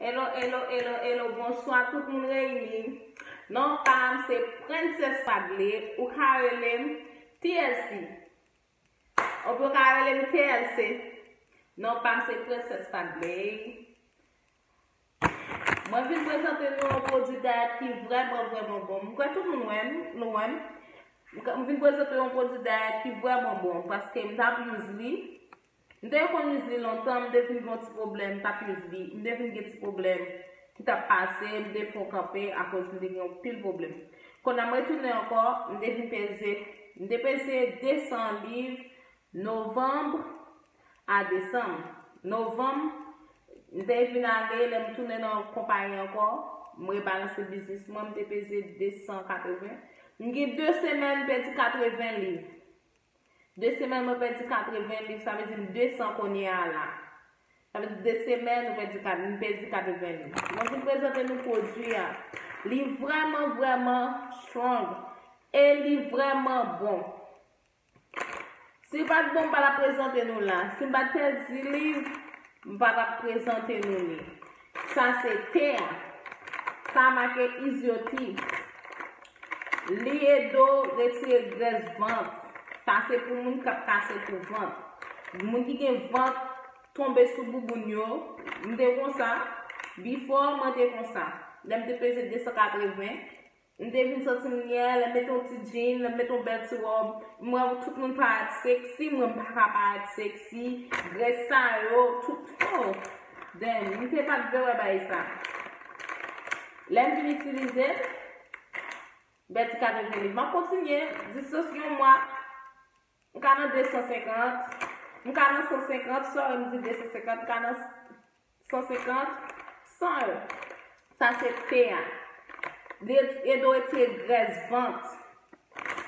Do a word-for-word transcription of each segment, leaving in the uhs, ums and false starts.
Hello, hello, hello, hello, bonswa tout moun reyini. Non pa m se Princess Fadley, ou ka rele m T L C. Oubyen ou ka rele m T L C. Non pa m se Princess Fadley. Mwen vin prezante nou yon pwodui dayèt ki vrèman, vrèman bon. M kwè tout moun wè m, nou wè m. M vin prezante yon pwodui dayèt ki vrèman bon, paske m t ap use li. M te konn use li lontan, m te vin gen yon ti pwoblèm, m t ap use li. M te vin gen ti pwoblèm ki t ap pase, m te fè yon kanpe akoz m te gen yon pil pwoblèm. Kounye a m retounen ankò, m te vin peze, m te peze de san liv novanm a desanm. Novanm, m te vin ale, lè m tounen nan konpayi ankò, m rebalanse biznis mwen, m te peze de san katreven. M gen de semèn, m pèdi katreven liv. De semèn mwen pèdi katreven liv, sa vle di m de san kounye a la. Sa vle di de semèn ou pèdi kat, m pèdi katreven liv. Mwen vin prezante nou pwodui a. Li vrèman, vrèman strong. E li vrèman bon. Si l pa t bon, m pa t ap prezante nou la. Si m pa t pèdi liv, m pa t ap prezante nou li. Sa se te a. Sa make Easy O T. Li ede w retire grès vant. Sa se pou moun k ap kase pou vant. Moun ki gen vant tonbe sou bouboun yo. M te konsa. Before, mwen te konsa. Lè m te peze de san katreven, m te vin santi m nyè, lè m mete yon ti jean, lè m mete yon bèl ti wòb, m wè tout moun parèt seksi, mwen m pa ka parèt seksi, grès sa yo, tout, oh, damn, m te pa t vle wè bagay sa. Lè m vin itilize l, m pèdi katreven liv. M ap kontinye, distans yon mwa, m ka nan de san senkant, m ka nan san senkant, sorry, m di de san senkant, m ka nan san senkant, san yo. Sa se te a. Li ede w retire grès vant.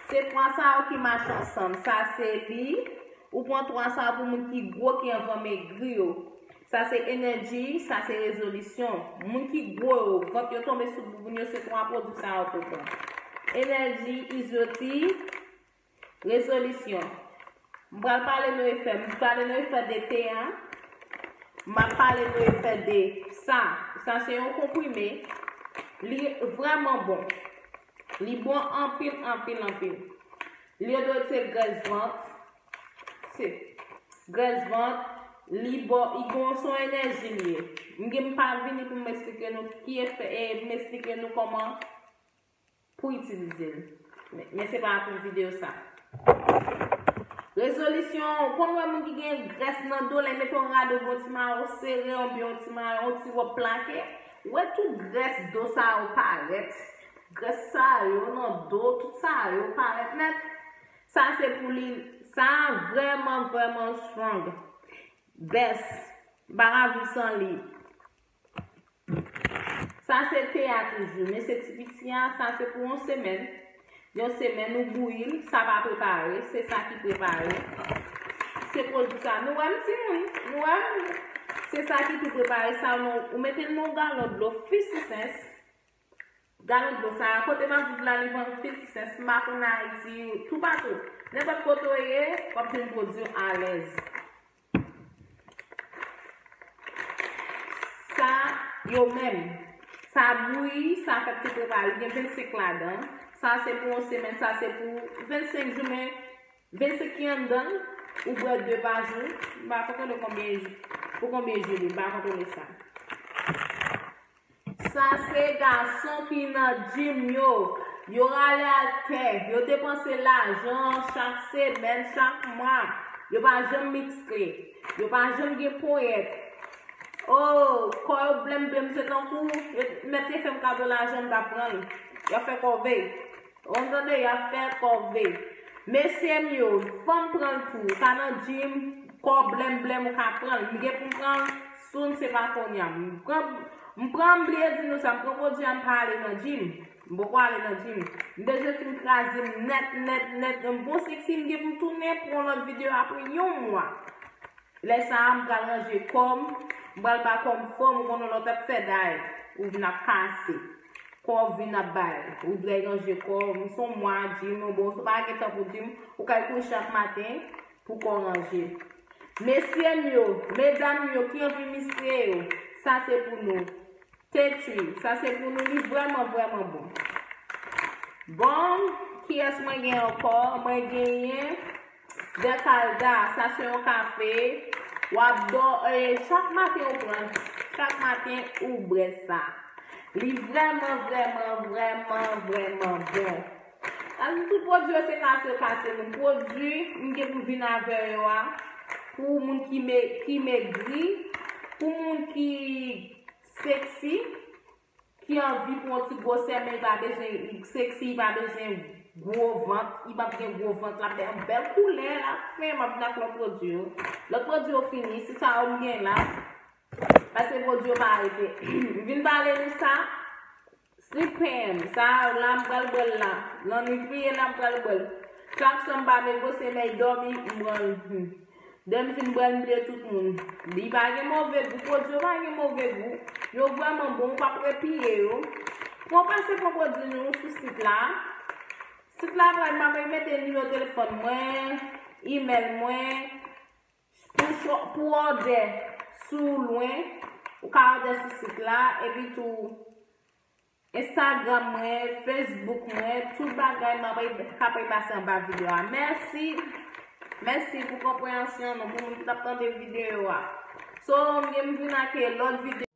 Se twa sa yo ki mache ansanm. Sa se li. Ou pran twa sa yo pou moun ki gwo, ki anvan megri yo. Sa se enèji, sa se rezolisyon. Moun ki gwo yo, vant yo tonbe sou bouboun yo, se twa pwodui sa yo pou pran. Enèji, Easy O T, rezolisyon. M pral pale nou efè, m pale nou efè de te a. M ap pale nou efè de sa. Sa se yon konprime. Li vrèman bon. Li bon anpil, anpil, anpil. Li ede w retire grès vant. Se grès vant. Li bon, li gon son enèji li ye. M gen m pa vini pou m eksplike nou ki efè, e m eksplike nou kòman pou itilize l. Men, men se pa pou videyo sa. Rezolisyon, ou konn wè moun ki gen grès nan do, lè mete yon rad oubyen yon ti mayo sere, oubyen yon ti mayo, yon ti wòb plake, ou wè tout grès do sa yo parèt. Grès sa yo nan do, tout sa yo parèt nèt. Sa se pou li, sa vrèman, vrèman strong. Best. M pa ka viv san li. Sa se te a toujou, men se ti piti a, sa se pou yon semèn. Yon semèn ou bouyi l, sa pa prepare, se sa ki prepare. Se pwodui sa. Nou wè m timoun, nou wè m. Se sa ki tou prepare, sa nou, ou mete l nan yon galon dlo, fifty cents. Galon dlo sa, kote m ap viv la, li vann fifty cents, m pa konn Ayiti, toupatou. Nenpòt kote w ye, w ap jwenn pwodui alèz. Sa yo menm. Sa bouyi, sa fèk te prepare. Li gen vennsenk ladan. Sa se pou yon semèn, sa se pou vennsenk jou, men vennsenk ki anndan l, ou bwè de pa jou. M pa kontwole konbyen jou, pou konbyen jou li, m pa kontwole sa. Sa se gason ki nan gym yo. Yo rale atè, yo depanse lajan chak semèn, chak mwa. Yo pa janm miskle. Yo pa janm gen ponyèt. Oh, kò yo blenm blenm, se tankou yo mèt te fè m kado lajan, m ta pran l. Yo fè kòve. Ou tande, y ap fè kòve. Mesye m yo, fanm pran l tou. Ou ka nan gym, kò blenm blenm, ou ka pran l. M gen pou m pran l, soon se pa kounye a. M pran, m pran, m bliye di nou sa, m pran pwodui a, m pa ale nan gym. M poko ale nan gym. M bezwen fin kraze m nèt, nèt, nèt. M bon seksi, m gen pou m tounen pou yon lòt videyo apre yon mwa. Lè sa a, m pral ranje kò m, m pral ba kò m fòm, ou konnen lè w t ap fè dayèt, ou vin ap kase. Kò w vin ap bay, ou dwe ranje kò w, m se yon mwa gym, bon, si w pa gen tan pou gym, ou kay kouri chak maten pou kò w ranje. Mesye m yo, medam m yo ki anvi miskle yo, sa se pou nou. Tetri, sa se pou nou, li vrèman, vrèman bon. Bon, kiyès mwen gen ankò? Mwen genyen Decalda, sa se yon kafe. W ap dò, e, chak maten ou pran, chak maten ou bwè sa. Li vrèman, vrèman, vrèman, vrèman bon. Sa se tout pwodui yo se kase, kase nou. Pwodui m gen pou vin avè yo a, pou moun ki me-, ki megri, pou moun ki seksi, ki anvi pran yon ti gwosè, men li pa bezwen, li seksi, li pa bezwen gwo vant, li p ap gen gwo vant, l ap gen yon bèl koulè, l ap fen, m ap vin ak lòt pwodui yo. Lòt pwodui yo fini, se sa yo m gen la. Paske pwodui yo pa rete. M vin pale nou sa, Sleep Pam, sa la m pral bwè l la. Lannwit rive la m pral bwè l. Chak swa m pa negosye, men dòmi, m pran l. Hmm. Dè m fin bwè l, m bliye tout moun. Li pa gen move gou, pwodui yo pa gen move gou. Yo vrèman bon, ou p ap repiye yo. Pou w pase pran pwodui nou sou sit la. Sit la, mwen, m ap mete nimewo telefòn mwen, imèl mwen, pou cho-, pou òdè si w lwen, ou ka òdè sou sit la, epi tou Instagram mwen, Facebook mwen, tout bagay m ap, k ap pase anba videyo a. Mèsi. Mèsi pou konpreyansyon nou, pou moun ki t ap tande videyo a. So, m gen m vin ak lòt videyo.